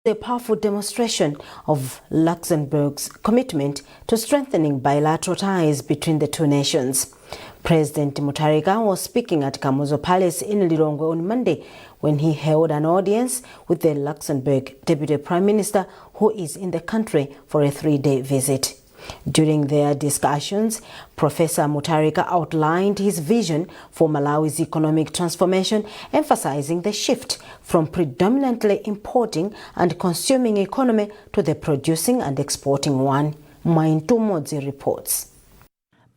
A powerful demonstration of Luxembourg's commitment to strengthening bilateral ties between the two nations. President Mutharika was speaking at Kamuzu Palace in Lilongwe on Monday when he held an audience with the Luxembourg Deputy Prime Minister, who is in the country for a 3-day visit. During their discussions, Professor Mutharika outlined his vision for Malawi's economic transformation, emphasizing the shift from predominantly importing and consuming economy to the producing and exporting one. Maintumodzi reports.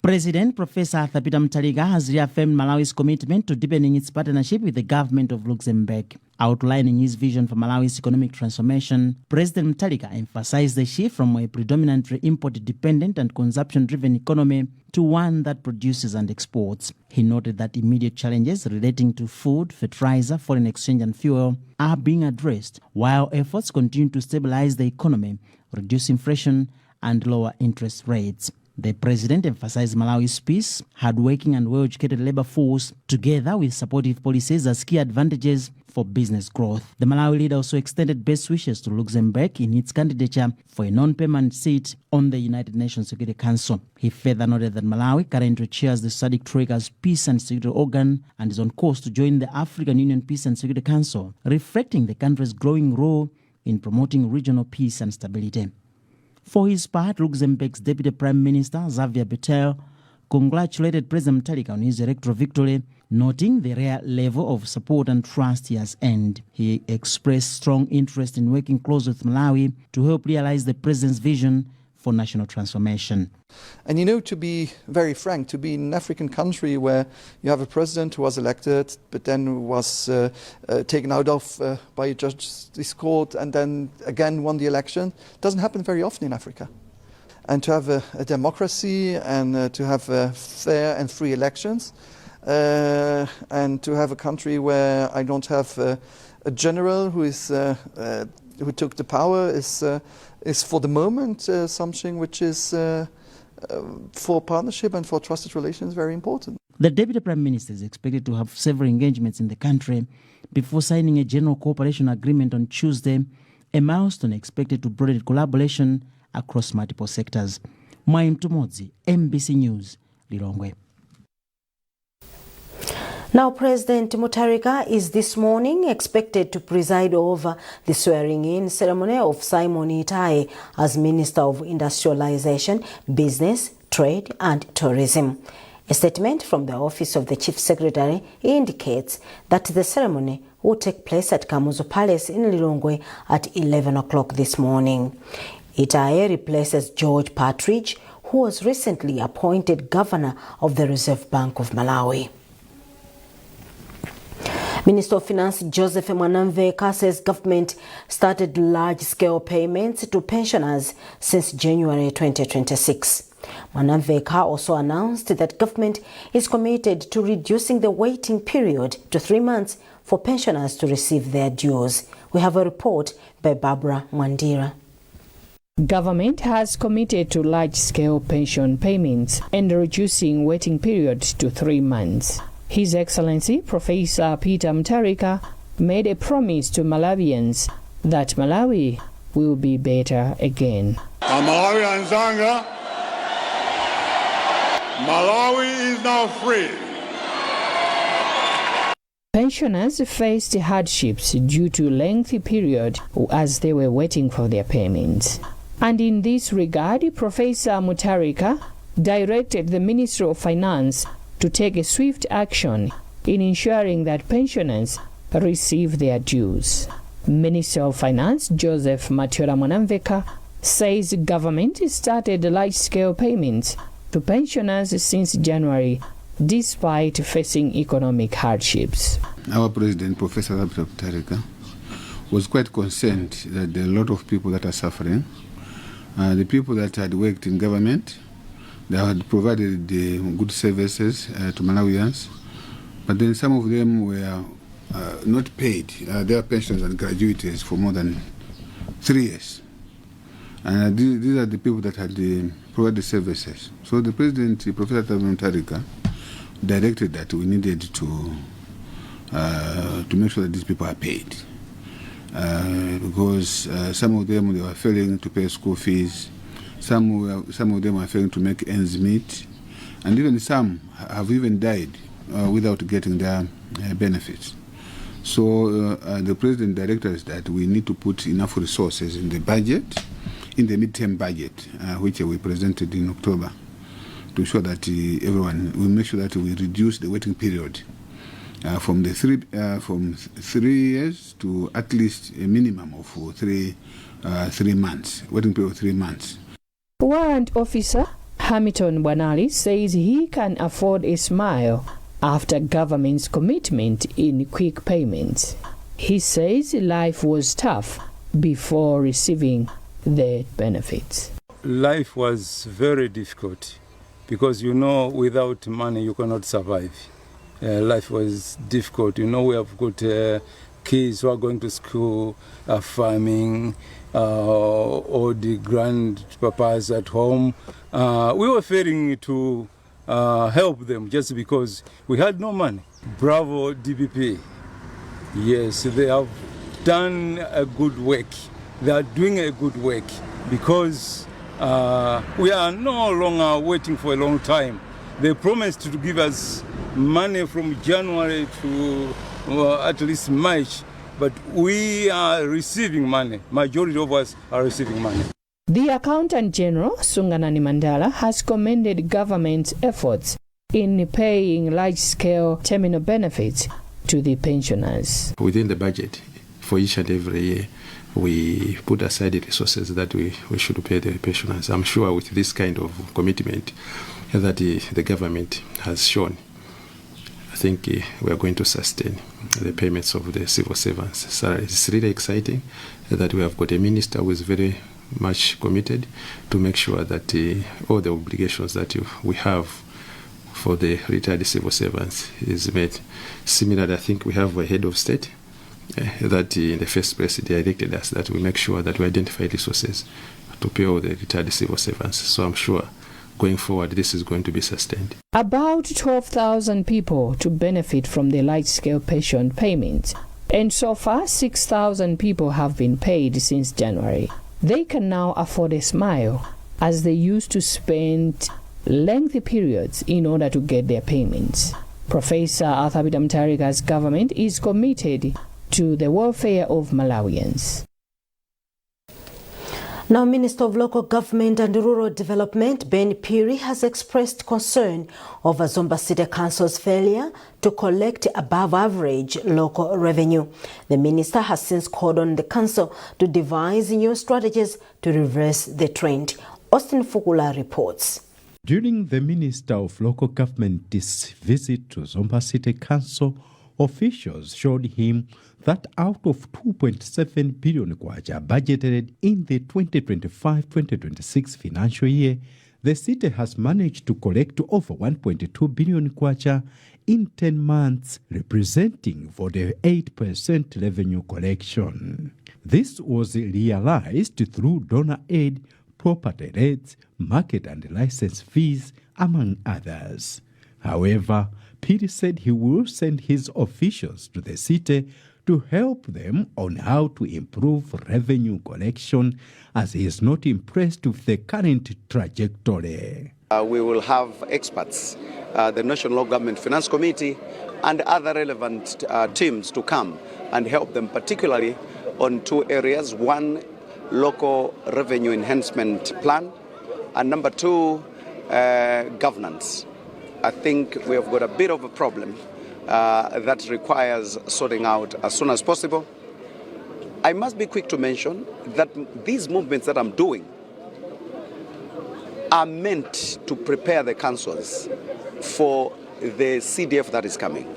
President Professor Peter Mutharika has reaffirmed Malawi's commitment to deepening its partnership with the government of Luxembourg. Outlining his vision for Malawi's economic transformation, President Mutharika emphasized the shift from a predominantly import-dependent and consumption-driven economy to one that produces and exports. He noted that immediate challenges relating to food, fertilizer, foreign exchange and fuel are being addressed, while efforts continue to stabilize the economy, reduce inflation and lower interest rates. The president emphasized Malawi's peace, hardworking and well-educated labor force, together with supportive policies as key advantages for business growth. The Malawi leader also extended best wishes to Luxembourg in its candidature for a non-permanent seat on the United Nations Security Council. He further noted that Malawi currently chairs the SADC Troika's Peace and Security Organ and is on course to join the African Union Peace and Security Council, reflecting the country's growing role in promoting regional peace and stability. For his part, Luxembourg's Deputy Prime Minister, Xavier Bettel, congratulated President Mutharika on his electoral victory, noting the rare level of support and trust he has earned. He expressed strong interest in working closely with Malawi to help realize the president's vision for national transformation. And to be very frank, to be in an African country where you have a president who was elected but then was taken out of by a justice court and then again won the election, doesn't happen very often in Africa. And to have a democracy and to have fair and free elections and to have a country where I don't have a general who took the power is for the moment something which is for partnership and for trusted relations very important. The Deputy Prime Minister is expected to have several engagements in the country before signing a general cooperation agreement on Tuesday, a milestone expected to broaden collaboration across multiple sectors. Maintumodzi, MBC News, Lilongwe. Now, President Mutharika is this morning expected to preside over the swearing-in ceremony of Simon Itaye as Minister of Industrialization, Business, Trade and Tourism. A statement from the Office of the Chief Secretary indicates that the ceremony will take place at Kamuzu Palace in Lilongwe at 11 o'clock this morning. Itaye replaces George Partridge, who was recently appointed Governor of the Reserve Bank of Malawi. Minister of Finance Joseph Mwanamveka says government started large-scale payments to pensioners since January 2026. Mwanamveka also announced that government is committed to reducing the waiting period to 3 months for pensioners to receive their dues. We have a report by Barbara Mwandira. Government has committed to large-scale pension payments and reducing waiting periods to 3 months. His Excellency Professor Peter Mutharika made a promise to Malawians that Malawi will be better again. Malawi Anzanga, Malawi is now free. Pensioners faced hardships due to lengthy period as they were waiting for their payments. And in this regard, Professor Mutharika directed the Ministry of Finance to take a swift action in ensuring that pensioners receive their dues. Minister of Finance Joseph Mwanamveka says government started large-scale payments to pensioners since January, despite facing economic hardships. Our President, Professor Mutharika, was quite concerned that there are a lot of people that are suffering. The people that had worked in government, they had provided good services to Malawians, but then some of them were not paid their pensions and gratuities for more than 3 years. And these are the people that had provided services. So the President, Professor Mutharika, directed that we needed to make sure that these people are paid. because some of them they were failing to pay school fees, some of them are failing to make ends meet, and even some have even died without getting their benefits. So the president directed us that we need to put enough resources in the budget, in the midterm budget, which we presented in October, to ensure that we make sure that we reduce the waiting period from 3 years to at least a minimum of 3 months, waiting period of 3 months. Warrant Officer Hamilton Bwanali says he can afford a smile after government's commitment in quick payments. He says life was tough before receiving the benefits. Life was very difficult because, without money you cannot survive. Life was difficult. We have got kids who are going to school, farming, all the grandpapas at home. We were failing to help them just because we had no money. Bravo DPP. Yes, they have done a good work. They are doing a good work because we are no longer waiting for a long time. They promised to give us money from January to at least March, but we are receiving money. Majority of us are receiving money. The Accountant General, Sunganani Mandala, has commended government's efforts in paying large-scale terminal benefits to the pensioners. Within the budget, for each and every year, we put aside the resources that we should pay the pensioners. I'm sure with this kind of commitment that the government has shown, I think we are going to sustain the payments of the civil servants' salaries. It's really exciting that we have got a minister who is very much committed to make sure that all the obligations that we have for the retired civil servants is met. Similarly, I think we have a head of state that in the first place directed us that we make sure that we identify resources to pay all the retired civil servants. So I'm sure going forward this is going to be sustained. About 12,000 people to benefit from the large-scale pension payments, and so far 6,000 people have been paid since January. They can now afford a smile, as they used to spend lengthy periods in order to get their payments. Professor Thabita Mutharika's government is committed to the welfare of Malawians. Now, Minister of Local Government and Rural Development, Ben Piri, has expressed concern over Zomba City Council's failure to collect above-average local revenue. The minister has since called on the council to devise new strategies to reverse the trend. Austin Fukula reports. During the Minister of Local Government's visit to Zomba City Council, officials showed him that out of 2.7 billion kwacha budgeted in the 2025-2026 financial year, the city has managed to collect over 1.2 billion kwacha in 10 months, representing 48% revenue collection. This was realized through donor aid, property rates, market and license fees, among others. However, Piri said he will send his officials to the city to help them on how to improve revenue collection, as he is not impressed with the current trajectory. We will have experts, the National Government Finance Committee and other relevant teams to come and help them, particularly on two areas. One, local revenue enhancement plan, and number two, governance. I think we have got a bit of a problem that requires sorting out as soon as possible. I must be quick to mention that these movements that I'm doing are meant to prepare the councils for the CDF that is coming.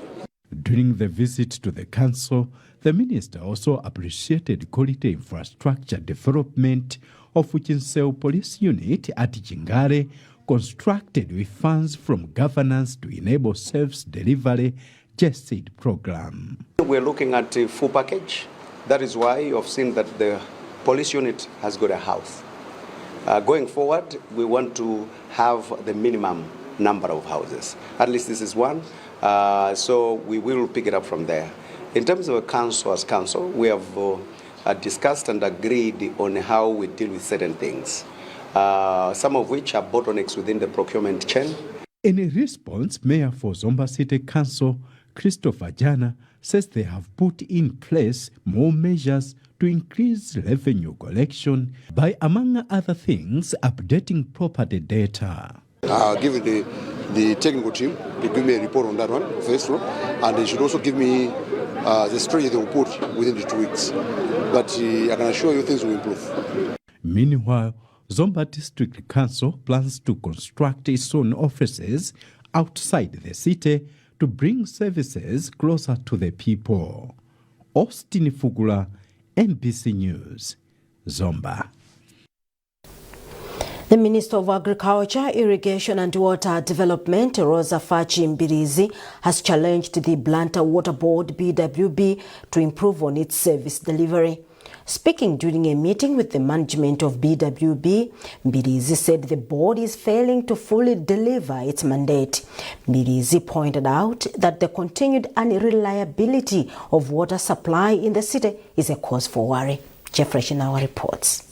During the visit to the council, the minister also appreciated quality infrastructure development of Chinseu Police Unit at Chingare, constructed with funds from governance to enable self-delivery JSEED program. We're looking at a full package. That is why you have seen that the police unit has got a house. Going forward, we want to have the minimum number of houses. At least this is one. So we will pick it up from there. In terms of a council as council, we have discussed and agreed on how we deal with certain things, some of which are bottlenecks within the procurement chain. In response, Mayor for Zomba City Council, Christopher Jana, says they have put in place more measures to increase revenue collection by, among other things, updating property data. Give the technical team to give me a report on that one, first one, and they should also give me the strategy they will put within the 2 weeks. But I can assure you things will improve. Meanwhile, Zomba District Council plans to construct its own offices outside the city to bring services closer to the people. Austin Fugula, NBC News, Zomba. The Minister of Agriculture, Irrigation and Water Development, Rosa Fachi Mbirizi, has challenged the Blantyre Water Board, BWB, to improve on its service delivery. Speaking during a meeting with the management of BWB, Mbirizi said the board is failing to fully deliver its mandate. Mbirizi pointed out that the continued unreliability of water supply in the city is a cause for worry. Jeffrey Shinawa reports.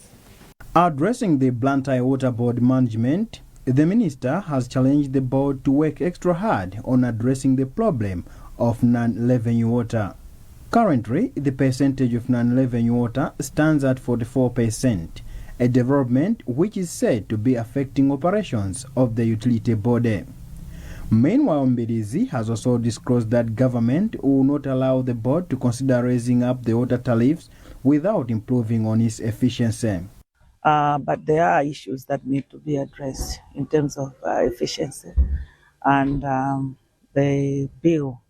Addressing the Blantyre Water Board management, the minister has challenged the board to work extra hard on addressing the problem of non-revenue water. Currently, the percentage of non-revenue water stands at 44%, a development which is said to be affecting operations of the utility body. Meanwhile, Mbirizi has also disclosed that government will not allow the board to consider raising up the water tariffs without improving on its efficiency. But there are issues that need to be addressed in terms of efficiency, and the bill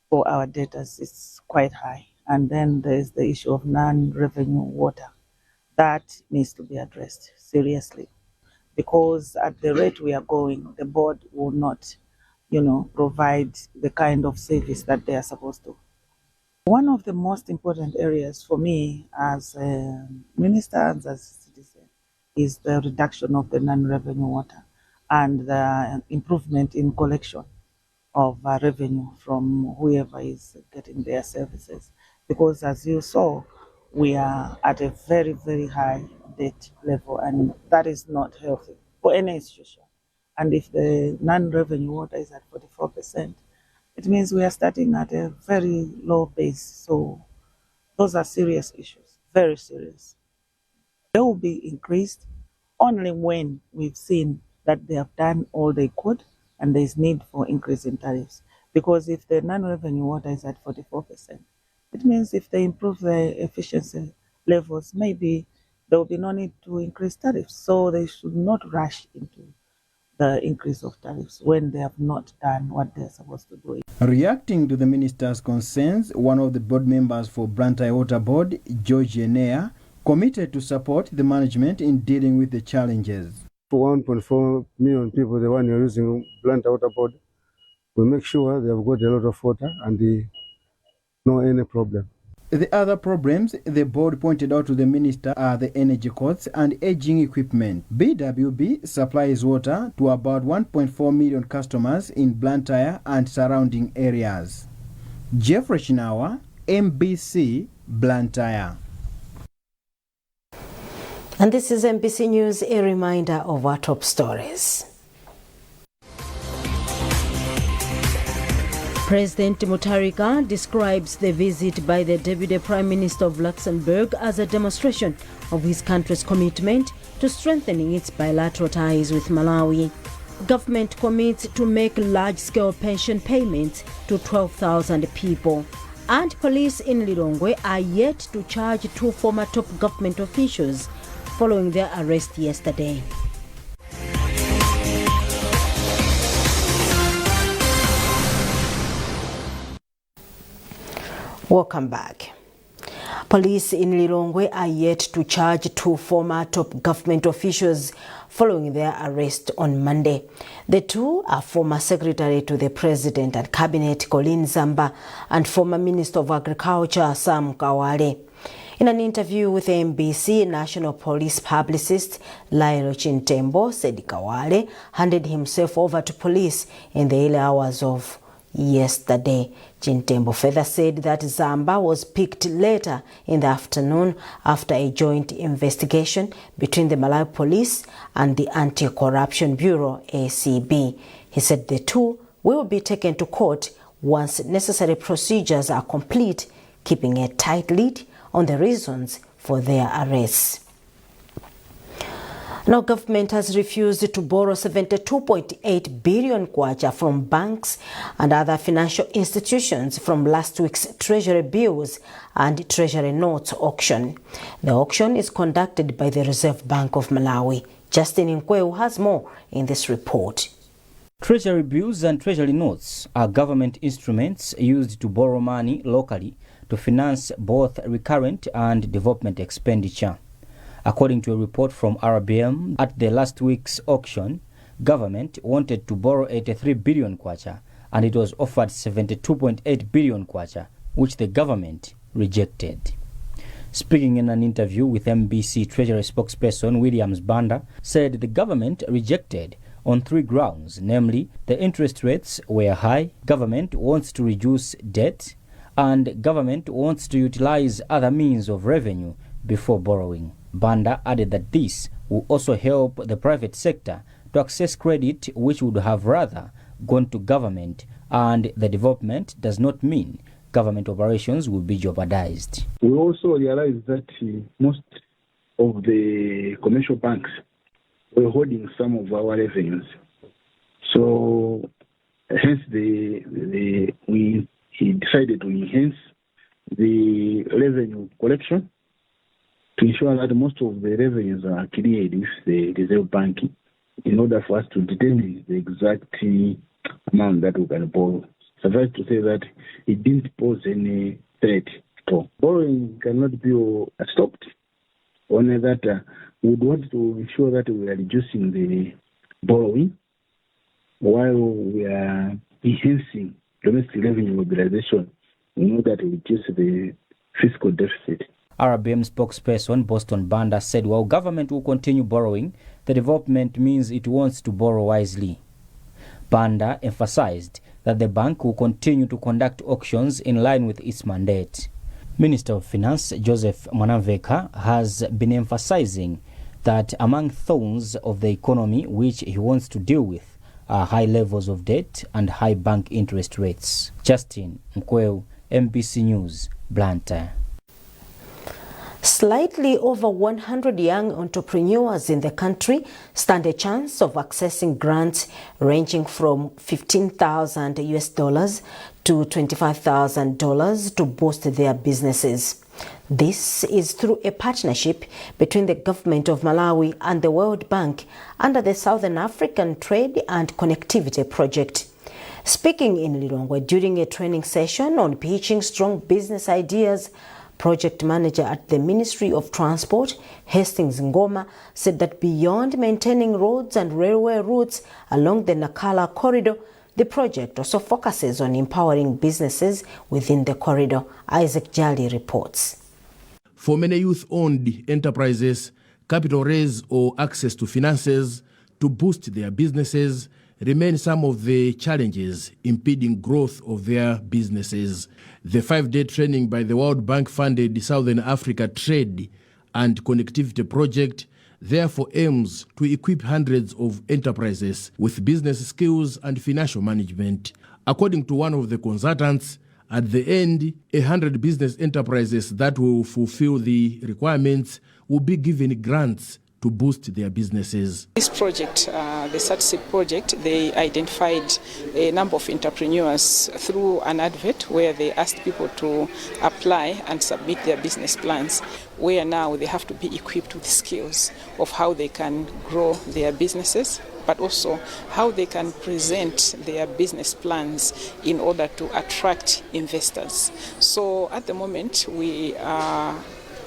for our debtors is quite high. And then there's the issue of non-revenue water. That needs to be addressed seriously, because at the rate we are going, the board will not, provide the kind of service that they are supposed to. One of the most important areas for me as a minister and as a citizen is the reduction of the non-revenue water and the improvement in collection of revenue from whoever is getting their services. Because as you saw, we are at a very, very high debt level, and that is not healthy for any institution. And if the non-revenue water is at 44%, it means we are starting at a very low base. So those are serious issues, very serious. They will be increased only when we've seen that they have done all they could and there is need for increase in tariffs. Because if the non-revenue water is at 44%, it means if they improve the efficiency levels, maybe there will be no need to increase tariffs. So they should not rush into the increase of tariffs when they have not done what they're supposed to do. Reacting to the minister's concerns, one of the board members for Blantyre Water Board, George Enea, committed to support the management in dealing with the challenges. For 1.4 million people, the one you're using Blantyre Water Board, we make sure they have got a lot of water and no any problem. The other problems the board pointed out to the minister are the energy costs and aging equipment. BWB supplies water to about 1.4 million customers in Blantyre and surrounding areas. Jeffrey Shinawa, NBC, Blantyre. And this is NBC News, a reminder of our top stories. President Mutharika describes the visit by the Deputy Prime Minister of Luxembourg as a demonstration of his country's commitment to strengthening its bilateral ties with Malawi. Government commits to make large-scale pension payments to 12,000 people. And police in Lilongwe are yet to charge 2 former top government officials following their arrest yesterday. Welcome back. Police in Lilongwe are yet to charge 2 former top government officials following their arrest on Monday. The 2 are former Secretary to the President and Cabinet Colin Zamba and former Minister of Agriculture Sam Kawale. In an interview with NBC, National Police publicist Lero said Kawale handed himself over to police in the early hours of yesterday. Chintembo further said that Zamba was picked later in the afternoon after a joint investigation between the Malawi Police and the Anti-Corruption Bureau, ACB. He said the two will be taken to court once necessary procedures are complete, keeping a tight lid on the reasons for their arrests. Now, government has refused to borrow 72.8 billion kwacha from banks and other financial institutions from last week's Treasury bills and Treasury notes auction. The auction is conducted by the Reserve Bank of Malawi. Justin Nkweu has more in this report. Treasury bills and Treasury notes are government instruments used to borrow money locally to finance both recurrent and development expenditure. According to a report from RBM, at the last week's auction, government wanted to borrow 83 billion kwacha and it was offered 72.8 billion kwacha, which the government rejected. Speaking in an interview with MBC Treasury spokesperson Williams Banda said the government rejected on 3 grounds, namely the interest rates were high, government wants to reduce debt, and government wants to utilize other means of revenue before borrowing. Banda added that this will also help the private sector to access credit which would have rather gone to government, and the development does not mean government operations will be jeopardized. We also realized that most of the commercial banks were holding some of our revenues. So hence we decided to enhance the revenue collection to ensure that most of the revenues are cleared with the Reserve Bank in order for us to determine the exact amount that we can borrow. Suffice to say that it didn't pose any threat at all. Borrowing cannot be stopped, only that we would want to ensure that we are reducing the borrowing while we are enhancing domestic revenue mobilization in order to reduce the fiscal deficit. RBM spokesperson Boston Banda said while government will continue borrowing, the development means it wants to borrow wisely. Banda emphasized that the bank will continue to conduct auctions in line with its mandate. Minister of Finance Joseph Mwanamveka has been emphasizing that among thorns of the economy which he wants to deal with are high levels of debt and high bank interest rates. Justin Nkweu, MBC News, Blantyre. Slightly over 100 young entrepreneurs in the country stand a chance of accessing grants ranging from $15,000 to $25,000 to boost their businesses. This is through a partnership between the government of Malawi and the World Bank under the Southern African Trade and Connectivity Project. Speaking in Lilongwe during a training session on pitching strong business ideas, Project Manager at the Ministry of Transport, Hastings Ngoma, said that beyond maintaining roads and railway routes along the Nakala corridor, the project also focuses on empowering businesses within the corridor. Isaac Jali reports. For many youth-owned enterprises, capital raise or access to finances to boost their businesses remain some of the challenges impeding growth of their businesses. The 5-day training by the World Bank-funded Southern Africa Trade and Connectivity Project therefore aims to equip hundreds of enterprises with business skills and financial management. According to one of the consultants, at the end, 100 business enterprises that will fulfill the requirements will be given grants to boost their businesses. This project, the SATSIP project, they identified a number of entrepreneurs through an advert where they asked people to apply and submit their business plans, where now they have to be equipped with skills of how they can grow their businesses, but also how they can present their business plans in order to attract investors. So at the moment we are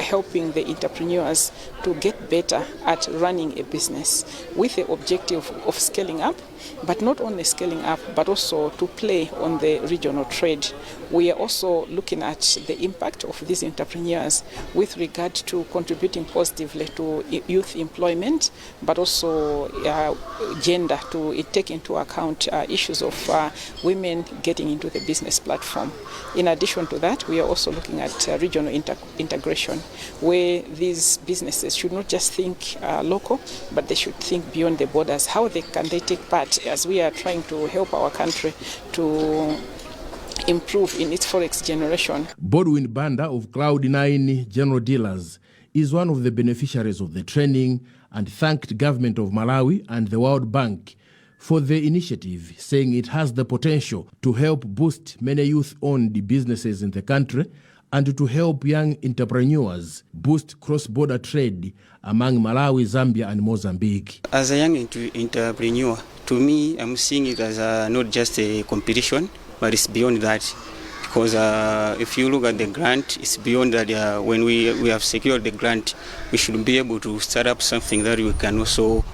helping the entrepreneurs to get better at running a business with the objective of scaling up, but not only scaling up, but also to play on the regional trade. We are also looking at the impact of these entrepreneurs with regard to contributing positively to youth employment, but also gender, to take into account issues of women getting into the business platform. In addition to that, we are also looking at regional integration, where these businesses should not just think local, but they should think beyond the borders. How can they take part as we are trying to help our country to improve in its forex generation. Bodwin Banda of Cloud9 General Dealers is one of the beneficiaries of the training and thanked government of Malawi and the World Bank for the initiative, saying it has the potential to help boost many youth-owned businesses in the country and to help young entrepreneurs boost cross-border trade among Malawi, Zambia and Mozambique. As a young entrepreneur, to me, I'm seeing it as not just a competition, but it's beyond that. Because if you look at the grant, it's beyond that. When we have secured the grant, we should be able to start up something that we can also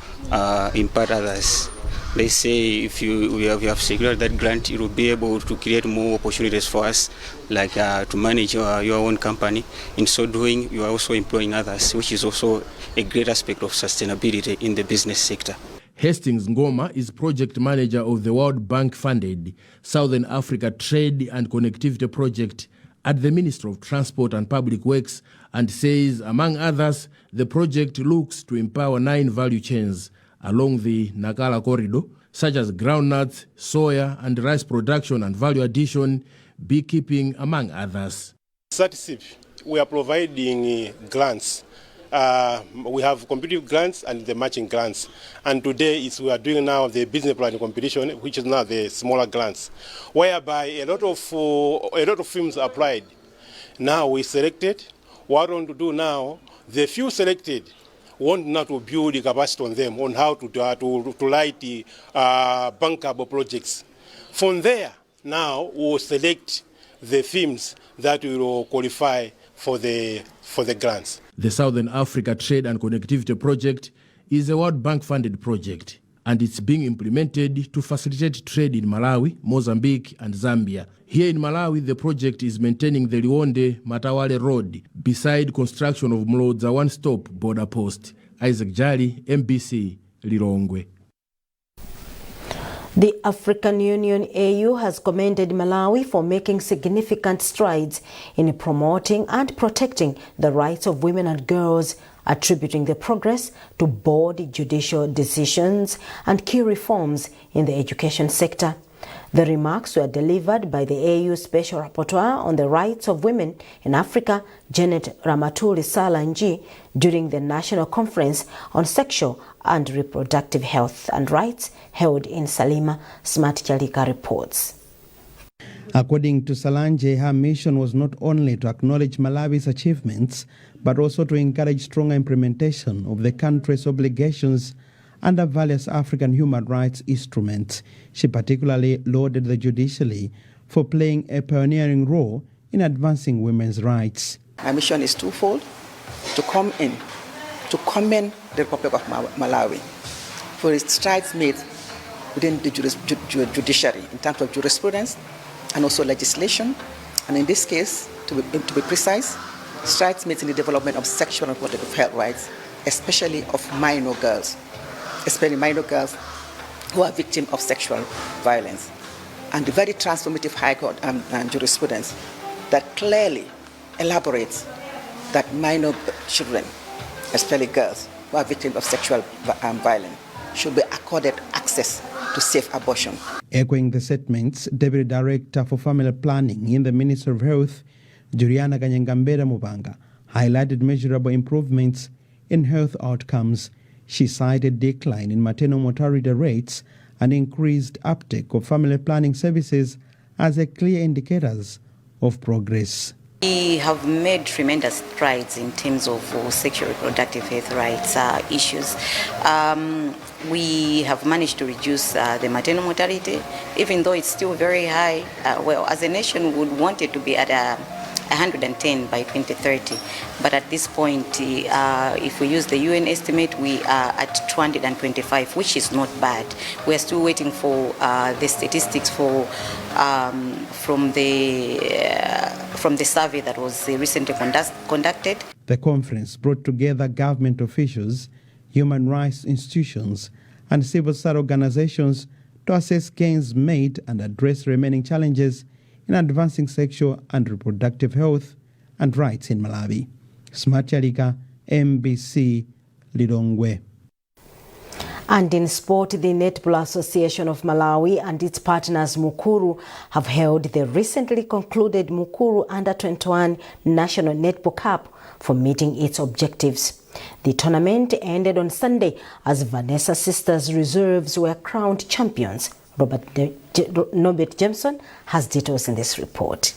impart others. They say if we have secured that grant, it will be able to create more opportunities for us, like to manage your own company. In so doing, you are also employing others, which is also a great aspect of sustainability in the business sector. Hastings Ngoma is project manager of the World Bank-funded Southern Africa Trade and Connectivity Project at the Ministry of Transport and Public Works, and says, among others, the project looks to empower 9 value chains along the Nakala corridor, such as groundnuts, soya and rice production and value addition, beekeeping, among others. SATSIP, we are providing grants. We have competitive grants and the matching grants. And today we are doing now the business planning competition, which is now the smaller grants, whereby a lot of firms applied. Now we selected. What we want to do now, the few selected, want now to build the capacity on them on how to light the bankable projects. From there, now we will select the firms that will qualify for the grants. The Southern Africa Trade and Connectivity Project is a World Bank-funded project, and it's being implemented to facilitate trade in Malawi, Mozambique and Zambia. Here in Malawi, the project is maintaining the Liwonde-Matawale Road beside construction of Mlodza one-stop border post. Isaac Jali, MBC, Lilongwe. The African Union AU has commended Malawi for making significant strides in promoting and protecting the rights of women and girls, attributing the progress to board judicial decisions and key reforms in the education sector. The remarks were delivered by the AU Special Rapporteur on the Rights of Women in Africa, Janet Ramatuli Salanji, during the National Conference on Sexual and Reproductive Health and Rights held in Salima. Smart Chalika reports. According to Salanje, her mission was not only to acknowledge Malawi's achievements, but also to encourage stronger implementation of the country's obligations under various African human rights instruments. She particularly lauded the judiciary for playing a pioneering role in advancing women's rights. Our mission is twofold: to come in, to commend the Republic of Malawi for its strides made within the judiciary in terms of jurisprudence and also legislation, and in this case, to be precise, strides made in the development of sexual and reproductive health rights, especially of minor girls, who are victims of sexual violence. And the very transformative High Court jurisprudence that clearly elaborates that minor children, especially girls who are victims of sexual violence, should be accorded access to safe abortion. Echoing the statements, Deputy Director for Family Planning in the Ministry of Health, Juliana Kanyangambera Mubanga, highlighted measurable improvements in health outcomes. She cited decline in maternal mortality rates and increased uptake of family planning services as a clear indicators of progress. We have made tremendous strides in terms of sexual reproductive health rights issues. We have managed to reduce the maternal mortality, even though it's still very high. Well, as a nation, we would want it to be at 110 by 2030. But at this point, if we use the UN estimate, we are at 225, which is not bad. We are still waiting for the statistics from the survey that was recently conducted. The conference brought together government officials, human rights institutions, and civil society organizations to assess gains made and address remaining challenges in advancing sexual and reproductive health and rights in Malawi. Smart Chalika, MBC, Lilongwe. And in sport, the Netball Association of Malawi and its partners Mukuru have held the recently concluded Mukuru Under-21 National Netball Cup for meeting its objectives. The tournament ended on Sunday as Vanessa Sisters Reserves were crowned champions. Norbert Jameson has details in this report.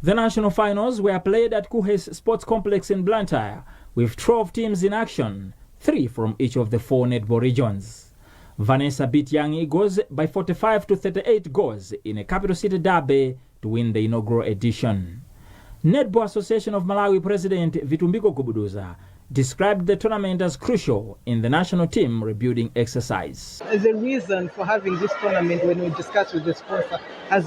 The national finals were played at Kuhes Sports Complex in Blantyre, with 12 teams in action, 3 from each of the 4 netball regions. Vanessa beat Young Eagles by 45 to 38 goals in a capital city derby to win the inaugural edition. Netball Association of Malawi President Vitumbiko Kubuduza described the tournament as crucial in the national team rebuilding exercise. The reason for having this tournament, when we discussed with the sponsor, has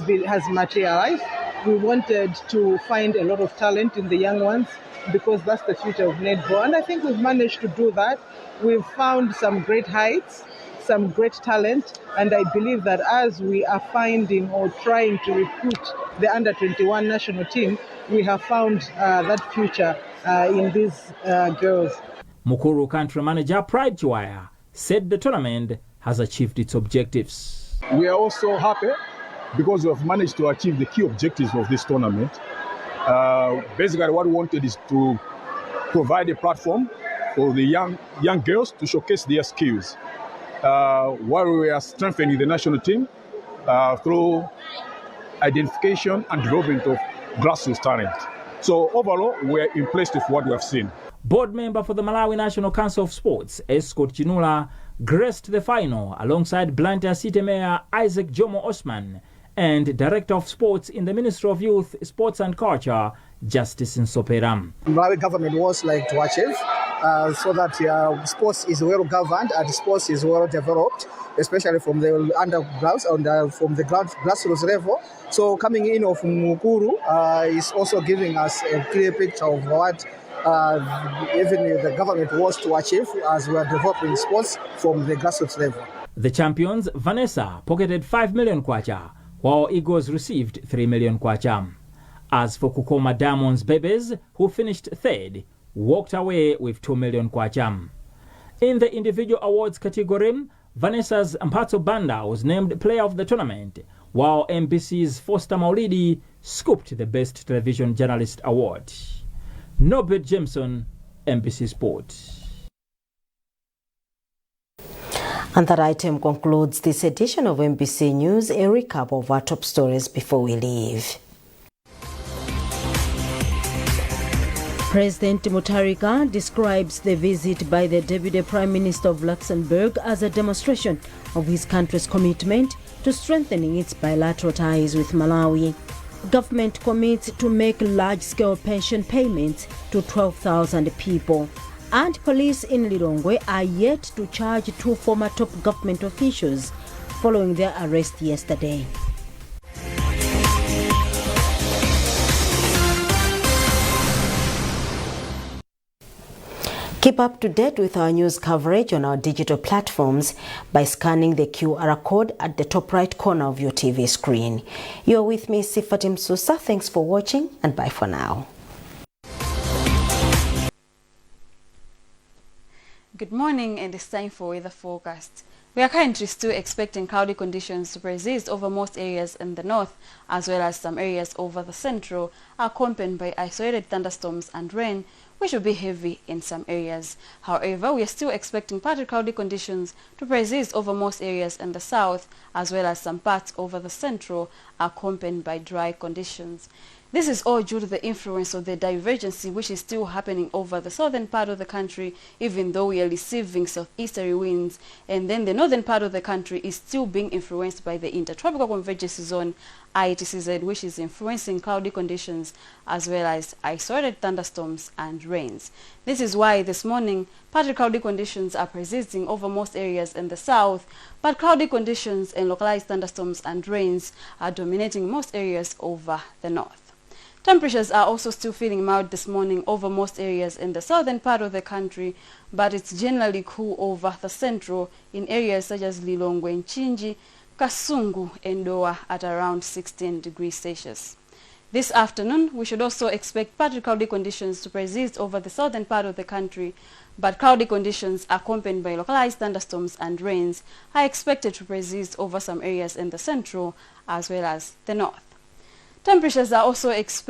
materialized. We wanted to find a lot of talent in the young ones because that's the future of netball, and I think we've managed to do that. We've found some great heights, some great talent, and I believe that as we are finding or trying to recruit the under-21 national team, we have found that future in these girls. Mukuru country manager Pride Chiwaya said the tournament has achieved its objectives. We are also happy because we have managed to achieve the key objectives of this tournament. Basically what we wanted is to provide a platform for the young girls to showcase their skills while we are strengthening the national team through identification and development of grassroots talent. So overall, we are impressed with what we have seen. Board member for the Malawi National Council of Sports, Escort Chinula, graced the final alongside Blantyre City Mayor Isaac Jomo Osman and Director of Sports in the Ministry of Youth, Sports and Culture, Justice Nsoperam. Malawi government wants to achieve so that sports is well governed and sports is well developed, especially from the undergrounds and from the grassroots level. So coming in of Mukuru is also giving us a clear picture of what even the government wants to achieve as we are developing sports from the grassroots level. The champions, Vanessa, pocketed 5 million kwacha, while Eagles received 3 million kwacha. As for Kukoma Diamonds Babies, who finished third, walked away with 2 million kwacha. In the individual awards category, Vanessa's Mpatso Banda was named player of the tournament, while MBC's Foster Maulidi scooped the Best Television Journalist Award. Norbert Jameson, MBC Sport. And that item concludes this edition of MBC News, a recap of our top stories before we leave. President Mutharika describes the visit by the Deputy Prime Minister of Luxembourg as a demonstration of his country's commitment to strengthening its bilateral ties with Malawi. Government commits to make large-scale pension payments to 12,000 people. And police in Lilongwe are yet to charge 2 former top government officials following their arrest yesterday. Keep up to date with our news coverage on our digital platforms by scanning the QR code at the top right corner of your TV screen. You're with me, Sifatim Susa. Thanks for watching and bye for now. Good morning, and it's time for weather forecast. We are currently still expecting cloudy conditions to persist over most areas in the north, as well as some areas over the central, accompanied by isolated thunderstorms and rain, which will be heavy in some areas. However, we are still expecting partly cloudy conditions to persist over most areas in the south, as well as some parts over the central, accompanied by dry conditions. This is all due to the influence of the divergence which is still happening over the southern part of the country, even though we are receiving southeasterly winds, and then the northern part of the country is still being influenced by the intertropical convergence zone, ITCZ, which is influencing cloudy conditions as well as isolated thunderstorms and rains. This is why this morning partly cloudy conditions are persisting over most areas in the south, but cloudy conditions and localized thunderstorms and rains are dominating most areas over the north. Temperatures are also still feeling mild this morning over most areas in the southern part of the country, but it's generally cool over the central in areas such as Lilongwe, Nchinji, Kasungu and Doa at around 16 degrees Celsius. This afternoon, we should also expect partly cloudy conditions to persist over the southern part of the country, but cloudy conditions accompanied by localized thunderstorms and rains are expected to persist over some areas in the central as well as the north. Temperatures are also expected